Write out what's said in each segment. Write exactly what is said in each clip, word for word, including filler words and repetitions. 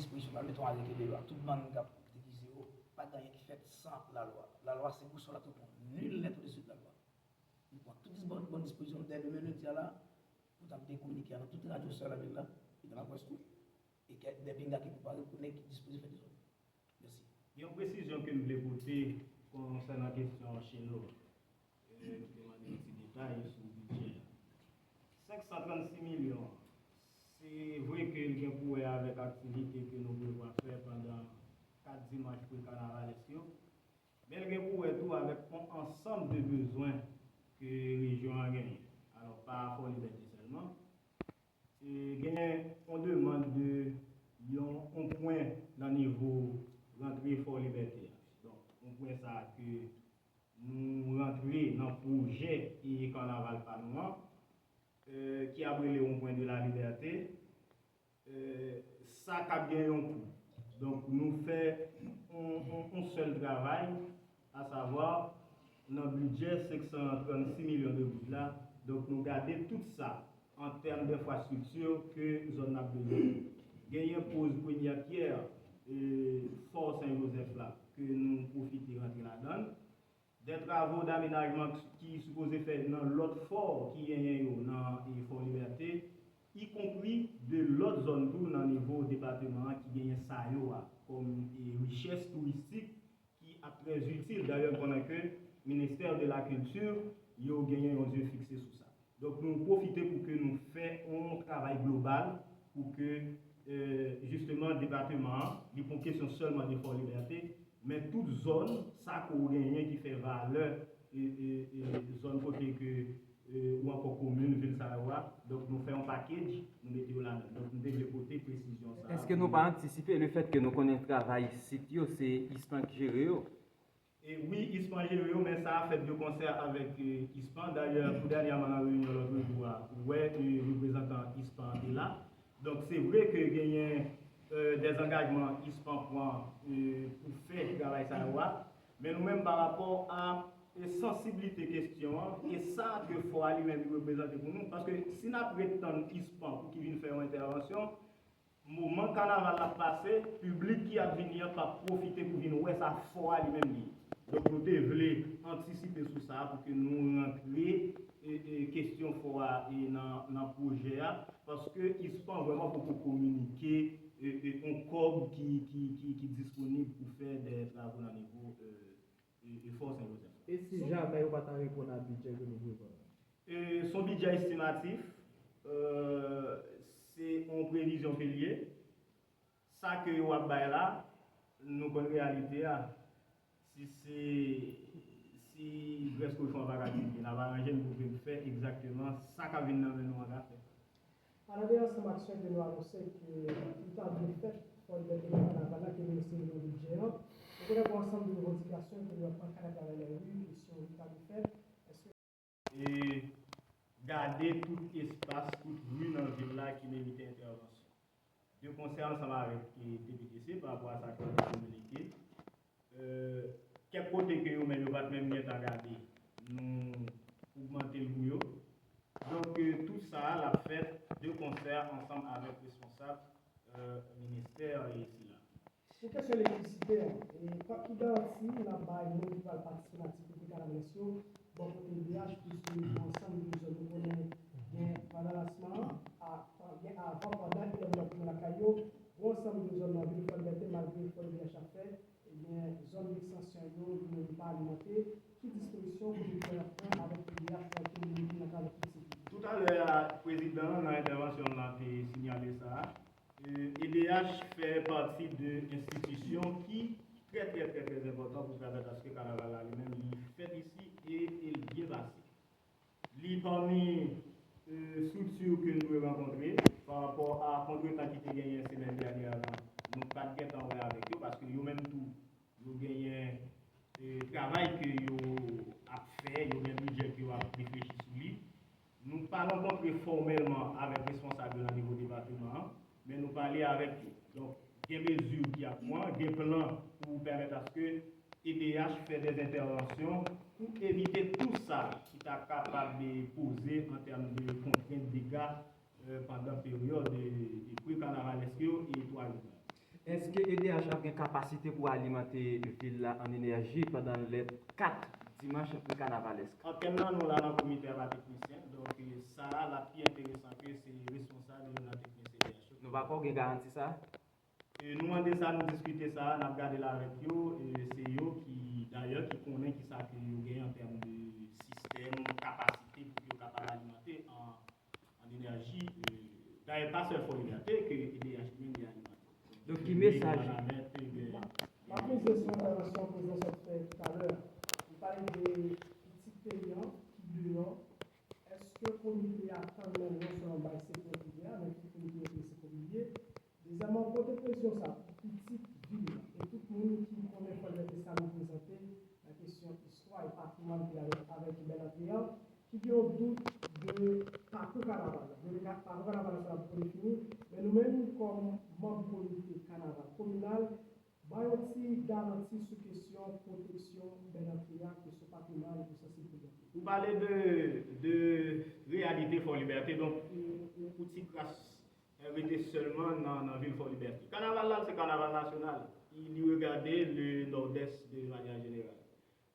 dispozisyon, pa mete yon arete de lwa. Tout bann k ap degize yo, pa gen anyen ki fèt san lalwa. Lalwa se bousòl a tout moun. Nul n'est au-dessus de la loi. Nou pran tout dis-, bon, bon dispozisyon dè demen lendi a la, pou n ap dekominike a nan tout radyo sè lavil la, e nan laprès tou. E kèk dè pinga ki prepare pou nèg ki dispoze fè dezòd. Mèsi. Gen yon presizyon ke m vle pote konsènan kesyon Chenlo, euh, ki te mande yon ti detay sou bidjè a. Senk san trannsis milyon, se vre ke l gen pou wè avèk aktivite ke nou prevwa fè pandan kat dimanch pre-kanavalèsk yo, men l gen pou wè tou avèk yon ansanm de bezwen ke rejyon an genyen. Alò, pa Fò Libète sèlman, e genyen yon demann de yon, yon pwen nan nivo rantre Fò Libète a. Donk, yon pwen sa a ke nou rantre nan pwojè e kanaval pa nou an, euh, ki ap rele yon pwen de la libète. Euh, sa k ap gen yon kou. Donk, nou fè yon, yon, yon sèl travay, asavwa nan bidjè senk san trannsis milyon de goud la. Donk, nou gade tout sa an tèm denfrastrikti ke zòn nan ap bezwen. Genyen poz premyè pyè, e, Fò Sen Jozèf la, ke nou pwofite rantre ladan l. Dè travo damenajman ki sipoze fèt nan lòt fò ki genyen yo nan, e, Fò Libète, ikonpri de lòt zòn tou nan nivo depatman an ki genyen sa yo a kòm, e, richès touristik ki ap trè itil. Dayè, m konnen ke Ministè de la Kilti, yo genyen yon zye fikse sou sa. Donk, nou pwofite pou ke nou fè yon travay global pou ke, euh, jisteman, depatman an, li pa yon kesyon sèlman de Fò Libète, men tout zòn, sa ke w genyen ki fè valè, e, e, e, zòn kote ke, e, ou ankò komin, vil sa yo a. Donk, nou fè yon package, nou mete yo ladan. Donk, nou te vle pote presizyon sa a. Èske nou pa antisipe le fèt ke nou konnen travay sit yo, se ISPAN ki jere yo? E wi, ISPAN jere yo, men sa a fèt de konsè avèk, e, ISPAN. Dayè, tou dènyèman nan reyinyon lòt jou a, ou wè, e, reprezantan ISPAN te la. Donk, se vre ke genyen, e, dèzangajman ISPAN pran, e, pou fè travay sa yo a. Men nou menm, pa rapò a, e, sansiblite kesyon an, e sa ke fò a li menm li reprezante pou nou, paske si n ap ret tann ISPAN pou ki vin fè yon entèvansyon, moman kanaval la ap pase, piblik ki ap vini an p ap pwofite pou vin wè sa fò a li menm li ye. Donk, nou te vle antisipe sou sa a pou ke nou rantre, e, e, kesyon fò a, e, nan, nan pwojè a, paske ISPAN vrèman poko kominike, e, e, yon kòb ki, ki, ki, ki disponib pou fè dè travo nan nivo, e, e, e Fò Sen Jozèf la. E si jamè yo pa ta reponn a bidjè ke nou prevwa? E, se yon bidjè estimatif, e, se yon previzyon ke l ye. Sa ke yo ap bay la, nou konn reyalite a. Si se, si grès kochon an pa ka kenbe, n ap aranje n pou ke n fè egzakteman sa k ap vin nan men nou an ka fèt. Alò, ansanm aksyon ke nou anonse ke nou ta vle fèt, fò l mete nan kanaval la, ke nou se nan bidjè an. Nou konnen gen ansanm de revandikasyon ke nou ap pran kanaval la, wi, kesyon nou ta vle fèt. Èske e gade tout espas, tout ri nan vil la ki merite entèvansyon. De konsè ansanm avèk, e, T P T C pa rapò a sa ke nou te kominike. E, kèk kote ke yo menm yo pa t menm gentan gade, nou ogmante l pou yo. Donk, e, tout sa a, l ap fèt de konsè ansanm avèk responsab, e, ministè, e, sila. Pou kesyon elektrisite a, e, ki garanti n ap bay moun ki pral patisipe nan aktivite kanavalès yo bò kote E D H, piske gen ansanm de zòn nou konnen gen pandan lansman an, a, gen avan, pandan e lè moun ap vin lakay yo, gen ansanm de zòn nan vil Fò Libète, malgre efò E D H ap fè, ebyen, zòn de ekstansyon yo, yo menm pa alimante. Ki dispozisyon komite a pran avèk E D H pou kominike nan kad aktivite? Toutalè a, prezidan an nan entèvansyon l lan te sinyale sa. E, E D H fè pati de enstitisyon ki trè, trè, trè, trè enpòtan pou pèmèt aske kanaval la li menm li fèt isi e, e l byen pase. Li pami, e, estrikti ke n dwe rankontre pa rapò a kontretan ki te genyen semèn dènyè a lan. Nou pa t gentan wè avèk yo paske yo menm tou yo genyen, e, travay ke yo ap fè, yo gen bidjè ke yo ap reflechi sou li. Nou pa rankontre fòmèlman avèk responsab yo nan nivo depatman an, men nou pale avèk yo. Donk, gen mezi ki ap pran, gen plan pou pèmèt aske E D H fè dè entèvansyon pou evite tou sa ki ta kapab poze an tèm de kontrent dega, e, pandan peryòd, e, e, pre-kanavalèsk yo e twa jou la. Èske E D H ap gen kapasite pou alimante vil la an enèji pandan lè kat dimanch prekanavalèsk? Antèn nan, nou la nan komite a pa teknisyen, donk, e, sa a, l ap pi enteresan ke se responsab yo nan teknisyen E D H yo. Nou pa kwè w gen garanti sa? E, nou mande sa, nou diskite sa, n ap gade l avèk yo, e, se yo ki, dayè, ki konnen kisa ke yo genyen an tèm de sistèm, kapasite pou yo kapab alimante an an enèji, e, dayè pa sèl Fò Libète ke E D H li menm li alimante. Donk ki mesaj? M ap mize sou entèvansyon ke Joseph fè talè. Li pale de pitit peyi an ki deyò. Èske komite a tann menm non sèlman bay sekrè komite a, men ki komite yo se komite? Dezyèmman, kote presyon sa pou pitit vil la e tout moun ki konnen Fò Libète sa reprezante nan kesyon istwa e patrimwàn ki avèk, avèk Bèl Antre a, ki gen yon dout de pakou kanaval la. Donk, ka- pakou kanaval la, sa ap pou fini, men nou menm, kòm manm komite kanaval kominal, ba yon ti garanti sou kesyon pwoteksyon Bèl Antre a, kesyon patrimwàn e kesyon sekirite. Ou pale de, de reyalite Fò Libète, donk ou, ou, ou ti kras rete sèlman nan, nan vil Fò Libète. Kanaval la, se kanaval nasyonal. Li, li regade le Nòdès de manyè jeneral.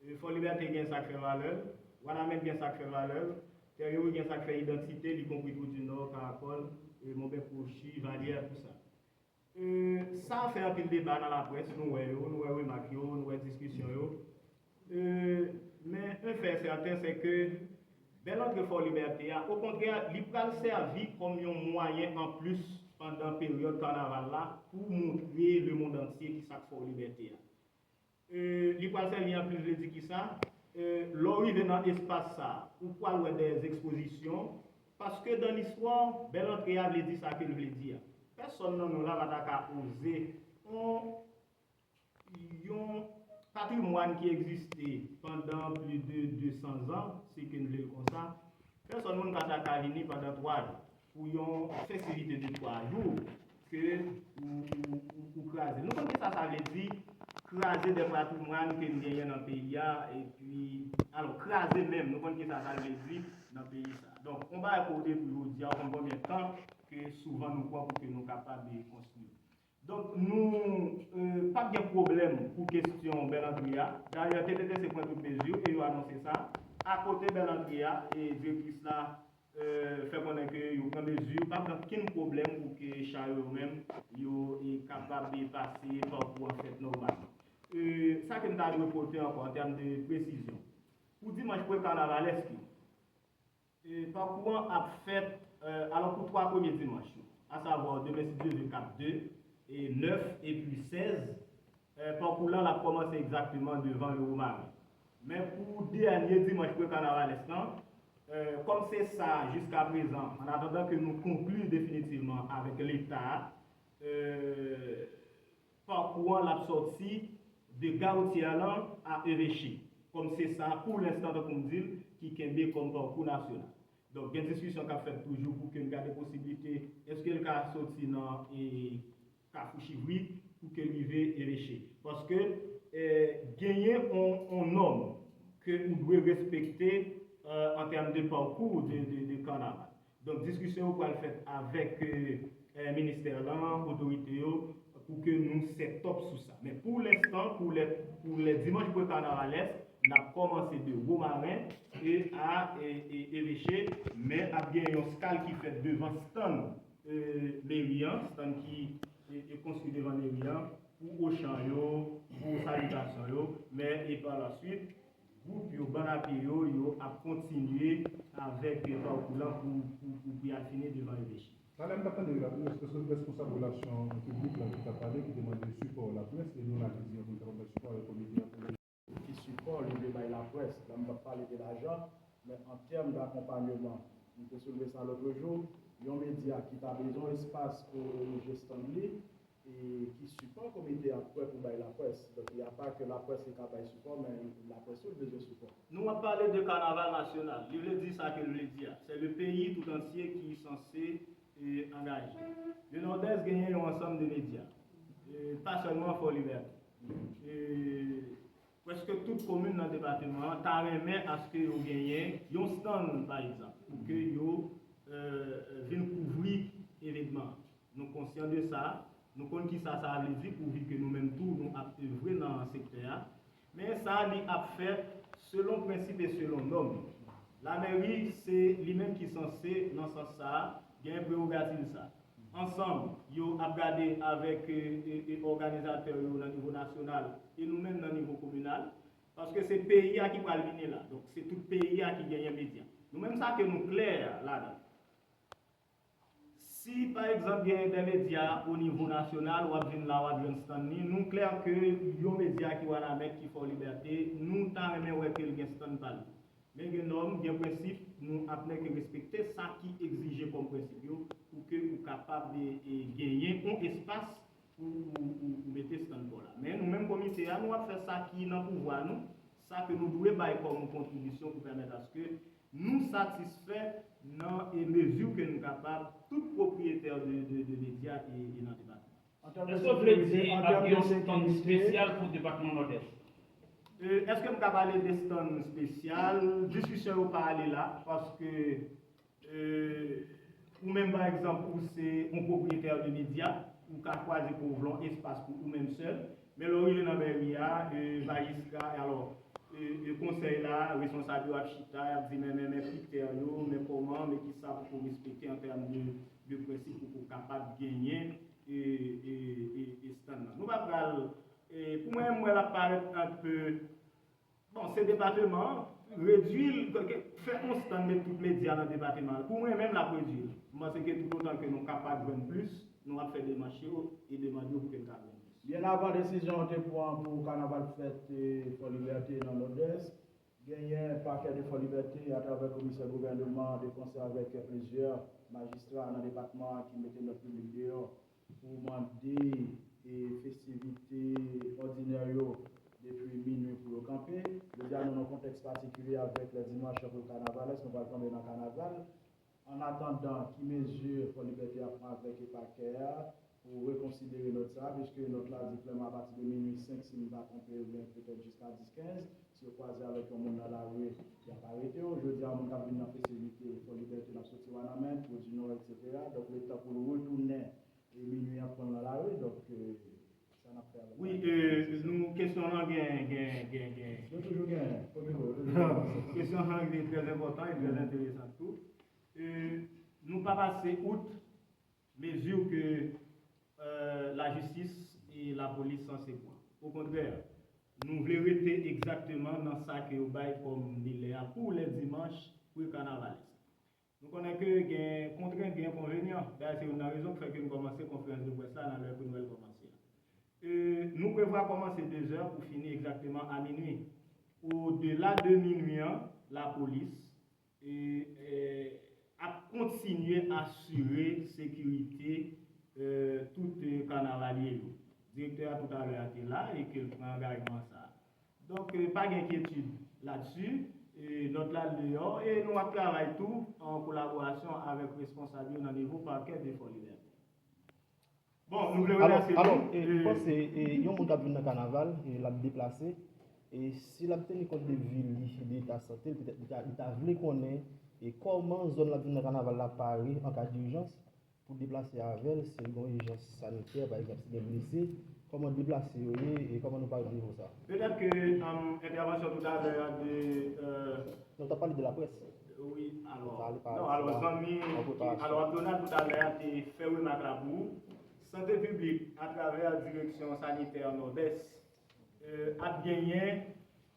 E, Fò Libète gen sa k fè valè l, Wanament gen sa k fè valè l, Tè Youri gen sa k fè idantite l, ikonpri Tou di Nò, Karakòl, e, Monbèk Wochi, Valyè, tout sa. E, sa fè anpil deba nan laprès, nou wè yo, nou wè remak yo, nou wè diskisyon yo. E, men, yon fè sèten, se ke Bèl Antre Fò Libète a, okontrè, li pral sèvi kòm yon mwayen anplis pandan peryòd kanaval la pou montre lemonn antye kisa k Fò Libète a. E, li pral sèvi anplis vle di kisa? E, lè w rive nan espas sa a, ou pral wè dè ekspozisyon, paske dan listwa, Bèl Antre a vle di sa ke l vle di a. Pèsonn nan nou la pa ta ka oze yon yon patrimwàn ki egziste pandan plis de de san zan, si ke n vle l konsa, pèsonn moun pa ta ka vini pandan twa jou pou yon festivite de twa jou ke ou, ou, ou, ou kraze. Nou konn kisa sa vle di, kraze de patrimwàn ke n genyen nan peyi a, epi, alò, kraze menm, nou konn kisa sa vle di nan peyi sa. Donk, yon bagay ke w detwi jodi a, ou konn konbyen tan ke souvan nou pran pou ke nou kapab konstwi. Donk, nou, e, p ap gen pwoblèm pou kesyon Bèl Antre a. Dayè, T T T C pran tout mezi e yo anonse sa. Akote Bèl Antre a, e direktris la, e, fè konnen ke yo pran mezi, p ap gen okenn pwoblèm pou ke cha yo menm, yo, e, kapab, e, pase pakou an fèt nòmalman. E, sa ke m ta dwe pote ankò an tèm de presizyon. Pou dimanch prekanavalèsk yo, E, pakou an ap fèt, e, alò, pou twa premye dimanch yo, asavwa demen, si Dye vle, k ap de, e, nèf epi sèz, e, pakou lan l ap kòmanse egzakteman devan Lewomaren. Men pou dènye dimanch prekanavalèsk lan, e, kòm se sa jiskaprezan, an atandan ke nou konkli definitivman avèk Leta, e, pakou an l ap sòti de Gare Routière lan a Eveche, kòm se sa, pou lenstan, tankou m di l, ki kenbe kòm pakou nasyonal. Donk, gen diskisyon k ap fèt toujou pou ke n gade posiblite, èske l ka sòti nan, e, Kafou Chivri pou ke l rive Eveche. Paske, e, genyen on, on nòm ke ou dwe respekte, e, an tèm de pakou de, de, de kanaval. Donk, diskisyon yo pral fèt avèk, e, e, ministè lan, otorite yo, pou ke nou set up sou sa. Men pou lenstan, pou lè, pou lè dimanch prekanavalèsk, n ap kòmanse de Womaren e a, e, e, Eveche, men ap gen yon skal ki fèt devan stann, e, meri an, stann ki, e, e, konstwi devan meri an, pou ochan yo, pou salitasyon yo, men e pa la swit, gwoup yo, bann a pye yo, yo ap kontinye avèk pakou lan pou, pou, pou, pou y al fini devan Eveche. Talè m t ap tande responsab relasyon piblik la ki t ap pale, ki te mande sipò laprès, e nou la ki di nou kapab bay sipò avèk komite a pou ki sipò li vle bay laprès. La, m p ap pale de lajan, men an tèm dakonpanyeman, m te soulve sa lòt jou, yon medya ki ta bezwen espas pou erije stand li, e ki sipò komite a prè pou bay laprès. Donk, y a pa ke laprès li ka bay sipò, men laprès tou bezwen sipò. Nou ap pale de kanaval nasyonal. Li vle di sa ke l vle di a. Se le peyi tout antye ki sanse, e, angaje. Le Nòdès genyen yon ansanm de medya. E, pa sèlman Fò Libète. E, prèske tout komin nan depatman an ta renmen aske yo genyen yon stand, pa egzanp, pou ke yo, e, vin kouvri evenman an. Nou konsyan de sa, Nou konn kisa sa vle di, pouvi ke nou menm tou nou ap evre nan sektè a. Men sa li ap fèt selon prensip e selon nòm. Lamèri se li menm ki sanse, nan sans sa a, gen prerogativ sa. Ansanm, yo ap gade avèk e, e, e òganizatè yo nan nivo nasyonal e nou menm nan nivo kominal, paske se peyi a ki pral vini la. Donk, se tout peyi a ki genyen medya. Nou menm sa ke nou klè ladan. Si, pa egzanp, gen de medya o nivo nasyonal, w ap vin la, w ap jwenn stand li, nou klè ke yon medya ki Wanament, ki Fò Libète, nou ta renmen wè ke l gen stand pa l. Men gen nòm, gen prensip, nou ap nèke respekte sa ki egzije kòm prensip yo, pou ke ou kapab e, e genyen yon espas pou ou, ou, ou mete stand pa w la. Men nou menm komite a, nou ap fè sa ki nan pouvwa nou, sa ke nou dwe bay kòm yon kontribisyon pou pèmèt aske nou satisfè nan e mezi ke nou kapab tout pwopriyetè de, de, de medya e, e nan depatman. Èske w vle di ap gen yon stand espesyal pou depatman Nòdès? E, èske m ka pale de stand espesyal? Diskisyon yo pa ale la, paske e, ou menm, pa egzanp, ou se yon pwopriyetè de medya, ou ka chwazi pou w vle yon espas pou ou menm sèl. Men lè w rive nan mèri a, e, majistra, alò, e, e, konsèy la, responsab yo ap chita, y ap di, men, men, men kritè yo, men kòman, men kisa pou w respekte an tèm de, de prensip pou, pou w kapab genyen e, e, e, e stand nan. Nou pa pral, e, pou mwen, m wè l ap parèt enpe Bon, se depatman an, redwi l, ke, ke, fè yon stand met tout medya nan depatman an. Pou mwen menm, l ap redwi l. M panse ke toutotan ke nou kapab jwenn plis, nou ap fè demach yo e demande yo pou ke n ka jwenn plis. Byen avan desizyon an te pran pou kanaval fèt e Fò Libète nan Nòdès, genyen pakè de Fò Libète atravè komisè gouvèneman de konsè avèk plizyè majistra nan depatman an ki mete nòt piblik deyò pou mande e festivite òdinè yo depi minui pou yo kanpe. Jodi a, nou nan kontèks patikilye avèk lè dimanch pou kanavalès, nou pral tonbe nan kanaval. An atandan, ki mezi Fò Libète ap pran avèk e pakè a pou rekonsidere nòt sa a, piske nòt la di klèman apati de minui senk, si m pa twonpe, oubyen petèt jiska dis kenz, si yo kwaze avèk yon moun nan lari, y ap arete w. Jodi a, yon moun k ap vin nan festivite Fò Libète, n ap soti Wanament, Twou di Nò, etsetera. Donk, letan pou l retounen e minui ap pran nan lari, donk, e, sa n ap fè avèk Wi, e, nou, kesyon lan gen, gen, gen, gen. Yo toujou gen, Fòmiko, yo toujou gen. Kesyon lan li trè enpòtan e trè enteresan tou. E, nou pa pase out mezi ke, e, lajistis e lapolis sanse pran. Okontrè, nou vle rete egzakteman nan sa ke yo bay kòm delè a pou lè dimanch pre-kanavalès. Nou konnen ke gen kontrent, gen enkonvenyan. Dayè, se youn nan rezon ki fè ke nou kòmanse konferans de près la nan lè ke nou wè l kòmanse a. E, nou prevwa kòmanse de zè pou fini egzakteman a minui. Odela de minui an, lapolis e, e, ap kontinye asire sekirite, e, tout, e, kanavalye yo. Direktè a toutalè a te la e ke l pran angajman sa a. Donk, e, pa gen enkyetid ladsi. E, nòt la deyò e nou ap travay tou an kolaborasyon avèk responsab yo nan nivo pakè de Fò Libète. Bon, nou vle Alò, remèsye alò, nou. e, m E, panse e, yon moun k ap vin nan kanaval, e, l ap deplase, e, si l ap teni kont de vi li, de eta sante l, petèt li ta, li ta vle konnen e kòman zòn l ap vin nan kanaval la pare an ka dijans pou deplase avè l, si l gen yon ijans sanitè, pa egzanp, si gen blese, kòman deplase yo ye e kòman nou pare nan nivo sa a? Petèt ke, um, entèvansyon toutalè a de, euh, Non, w t ap pale de laprès. Wi, alò, Sa ale pa, non, sa alò, pa zanmi, an preparasyon. alò, Abdonald toutalè a te fè remak la pou ou. Sante piblik, atravè direksyon sanitè Nòdès, euh, ap genyen,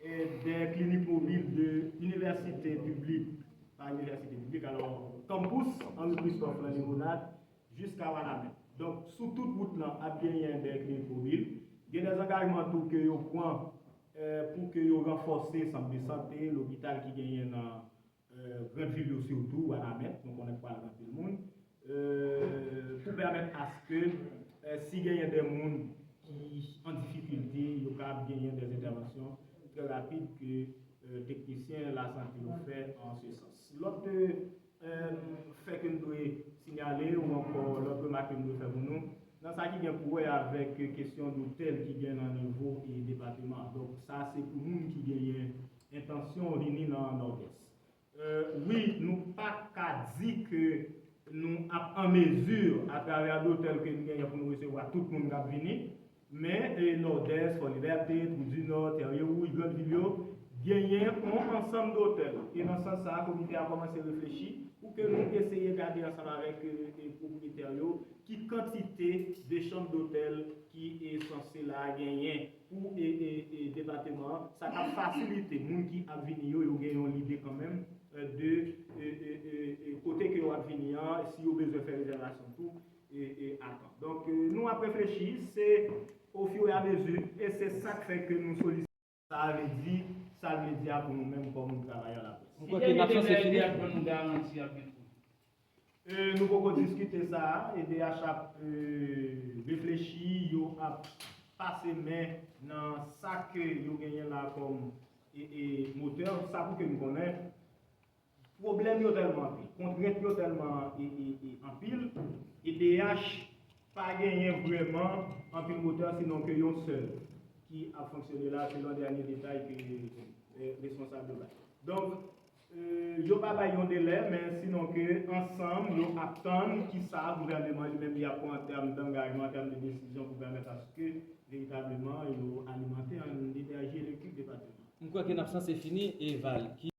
euh, de klinik mobil de inivèsite piblik, pa inivèsite piblik, alò, kanpous Henri Christophe lan Limonad, jiska Wanament. Donk, sou tout wout lan, ap genyen de klinik mobil. Gen de zangajman tou ke yo pran, euh, pou ke yo ranfòse sant de sante, lopital ki genyen nan, euh, gran vil yo sitou, Wanament, nou konnen pral gen anpil moun, euh, pou pèmèt aske, euh, si genyen de moun ki an difikilte, yo kapab genyen de entèvansyon trè rapid ke, euh, teknisyen lasante yo fè an se sans. Lòt, euh, euh, fè ke m dwe sinyale ou ankò lòt remak ke m dwe fè pou nou, nan sa ki gen pou wè avèk kesyon dotèl ki gen nan nivo e depatman an. Donk, sa se pou moun ki genyen entansyon vini nan Nòdès. Euh, wi, nou pa ka di ke, Nou ap an mezi, atravè dotèl ke nou genyen pou nou resevwa tout moun k ap vini, men e, Nòdès, Fò Libète, Twou di Nò, Tèrye Wouj, Grann Vil yo, genyen yon ansanm dotèl. E nan sans sa a, komite a kòmanse reflechi pou ke nou eseye gade ansanm avèk e, e, pwopriyetè yo ki kantite de chanm dotèl ki e, sanse la genyen pou e, e, e, depatman an. Sa k ap fasilite moun ki ap vini yo, yo gen yon lide kanmenm e, de e, e, e, e, kote ke yo ap vini an, si yo bezwen fè rezèvasyon tou e, e, a tan. Donk, e, nou ap reflechi, se ofiramezi, e se sa k fè ke nou solisite sa vle di, sa l vle di a pou nou menm kòm travayè laprès. M kwè ke n ap sanse fini. E, nou poko diskite sa a, E D H ap e, reflechi, yo ap pase men nan sa ke yo genyen la kòm e, e, motè, sa pou ke n konnen. Pwoblèm yo tèlman anpil, kontrent yo tèlman e, e, e, anpil, E D H pa genyen vrèman anpil motè, sinon ke yon sèl ki ap fonksyone la, selon dènye detay ke e, responsab yo bay. Donk, e, yo pa bay yon delè, men sinon ke ansanm, yo ap tann kisa gouvènman li menm li ap pran an tèm dangajman, an tèm de desizyon pou pèmèt aske veritableman yo alimante an enèji elektrik depatman. M kwè ke n ap sanse fini, e Val, ki